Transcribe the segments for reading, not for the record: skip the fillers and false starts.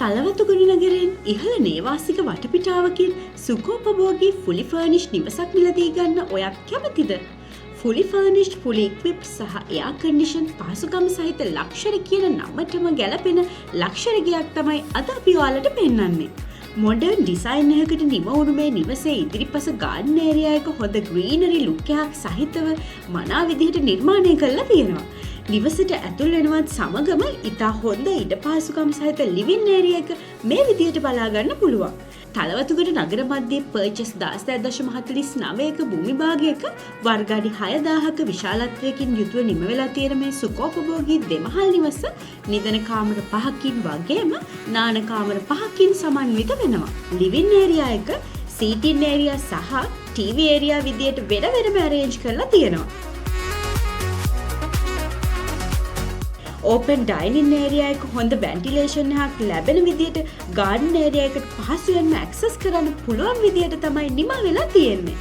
තලවතුගොඩ නගරයෙන් ඉහළ නේවාසික වටපිටාවකින් සුඛෝපභෝගී ෆුලි ෆර්නිෂ් නිවසක් මිලදී ගන්න ඔයත් කැමතිද? ෆුලි ෆර්නිෂ්ඩ්, ෆුලි ඉක්විප්ඩ් සහ එයා කන්ඩිෂන් පහසුකම් සහිත ලක්ෂරි කියන නමටම ගැලපෙන ලක්ෂරි ගෙයක් තමයි අද අපි ඔයාලට පෙන්වන්නේ. මොඩර්න් ඩිසයින් එකකට නිම වුණු මේ නිවසේ ඉදිරිපස ගාඩන් ඒරියා එක හොඳ ග්‍රීනරි ලුක් එකක් සහිතව මනා විදිහට නිර්මාණය කරලා තියෙනවා. නිවසට ඇතුල් වෙනවත් සමගම ඉතා හොඳ ඉඩ පහසුකම් සහිත ලිවින් ඒරියා එක මේ විදිහට බලා ගන්න පුළුවන්. තලවතුගොඩ නගර මධ්‍යයේ පර්චස් 16.49ක භූමි භාගයක වර්ග අඩි 6000ක විශාලත්වයකින් යුතුව නිම වෙලා තියෙන මේ සුඛෝපභෝගී දෙමහල් නිවස නිදන කාමර පහකින් වගේම නාන කාමර පහකින් සමන්විත වෙනවා. ලිවින් ඒරියා එක සීටින් ඒරියා සහ ටීවී ඒරියා විදියට වෙන වෙනම ඇරේන්ජ් කරලා තියෙනවා. ඕපන් ඩයිනින් ඒරියා එක හොඳ වෙන්ටිලේෂන් එකක් ලැබෙන විදියට, ගාඩන් ඒරියා එකට පහසුවෙන්ම ඇක්සස් කරන්න පුළුවන් විදියට තමයි නිමා වෙලා තියෙන්නේ.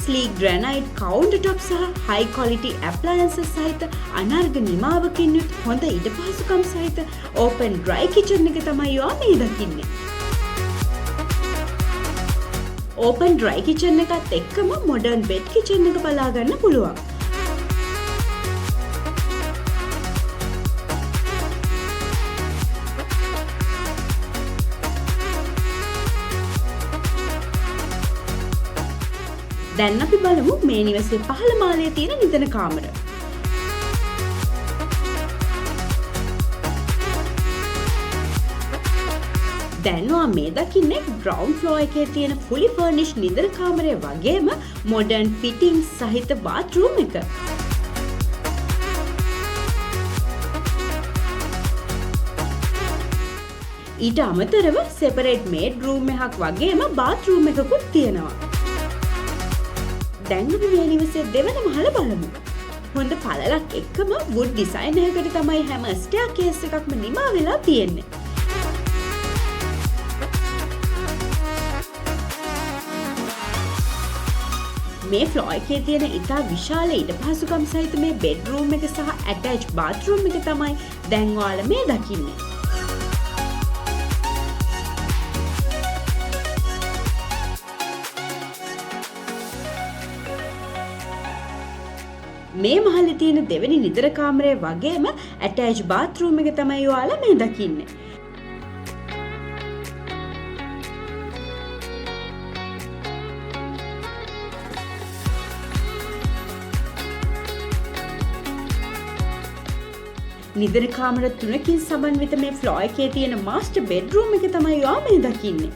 ස්ලීක් ග්‍රැනයිට් කවුන්ටර් ටොප් සහ හයි ක්වොලිටි ඇප්ලයන්සස් සහිත අනර්ඝ නිමාවකින් යුත් හොඳ ඉඩ පහසුකම් සහිත ඕපන් ඩ්‍රයි කිචන් එක තමයි ඔයා මේ දකින්නේ. ඕපන් ඩ්‍රයි කිචන් එකත් එක්කම මොඩර්න් වෙට් කිචන් එක බලා ගන්න පුළුවන්. දැන් අපි බලමු මේ නිවසේ පහළ මාලයේ තියෙන නිදන කාමර. දැන් ඔයා මේ දකින්නේ ග්‍රවුන්ඩ් ෆ්ලෝර් එකේ තියෙන ෆුලි ෆර්නිෂ් නිදන කාමරය වගේම මොඩර්න් ෆිටින්ග්ස් සහිත බාත්රූම් එක. ඊට අමතරව සෙපරේට් මේඩ් රූම් එකක් වගේම බාත්රූම් එකකුත් තියෙනවා. දැන් අපි මේ නිවසේ දෙවන මහල බලමු. හොඳ පළලක් එක්කම වුඩ් ඩිසයින් එකකට තමයි හැම ස්ටෙයාර් කේස් එකක්ම නිමා වෙලා තියෙන්නේ. මේ ෆ්ලෝර් එකේ තියෙන ඉතා විශාල ඉඩ පහසුකම් සහිත මේ බෙඩ්රූම් එක සහ ඇටච් බාත්රූම් එක තමයි දැන් ඔයාලා මේ දකින්නේ. මේ මහලේ තියෙන දෙවෙනි නිදර කාමරය වගේම ඇටච් බාත්රූම් එක තමයි ඔයාලා මේ දකින්නේ. නිදන කාමර තුනකින් සමන්විත මේ ෆ්ලෝර් එකේ තියෙන මාස්ටර් බෙඩ්රූම් එක තමයි ඔයා මේ දකින්නේ.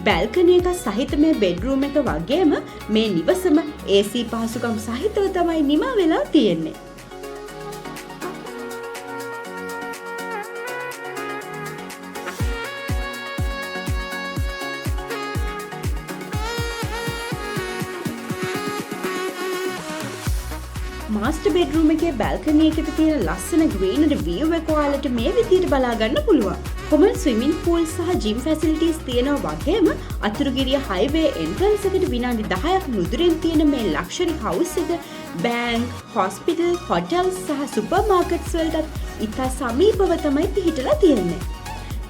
බැල්කනි එක සහිත මේ බෙඩ්රූම් එක වගේම මේ නිවසම AC පහසුකම් සහිතව තමයි නිමා වෙලා තියෙන්නේ. මාස්ටර් බෙඩ්රූම් එකේ බැල්කනි එකට තියෙන ලස්සන ග්‍රීනරි වීව් එක ඔයාලට මේ විදිහට බලා ගන්න පුළුවන්. කොමන් ස්විමින් පූල් සහ ජිම් ෆැසිලිටීස් තියෙනවා වගේම අතුරුගිරිය හයිවේ එන්ට්‍රන්ස් එකට විනාඩි 10ක් නුදුරින් තියෙන මේ ලක්ෂරි හවුස් එක බැංක්, හොස්පිටල්, හොටෙල් සහ සුපර් මාකට්ස් වලටත් ඉතා සමීපව තමයි පිහිටලා තියෙන්නේ.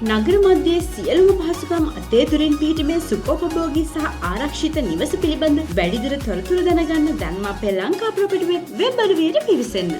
නගර මධ්‍යයේ සියලුම පහසුකම් අතේ දුරින් පිහිටි මේ සුඛෝපභෝගී සහ ආරක්ෂිත නිවස පිළිබඳ වැඩිදුර තොරතුරු දැනගන්න දැන්ම අපේ ලංකා ප්‍රොපර්ටි වෙබ් අඩවියට පිවිසෙන්න.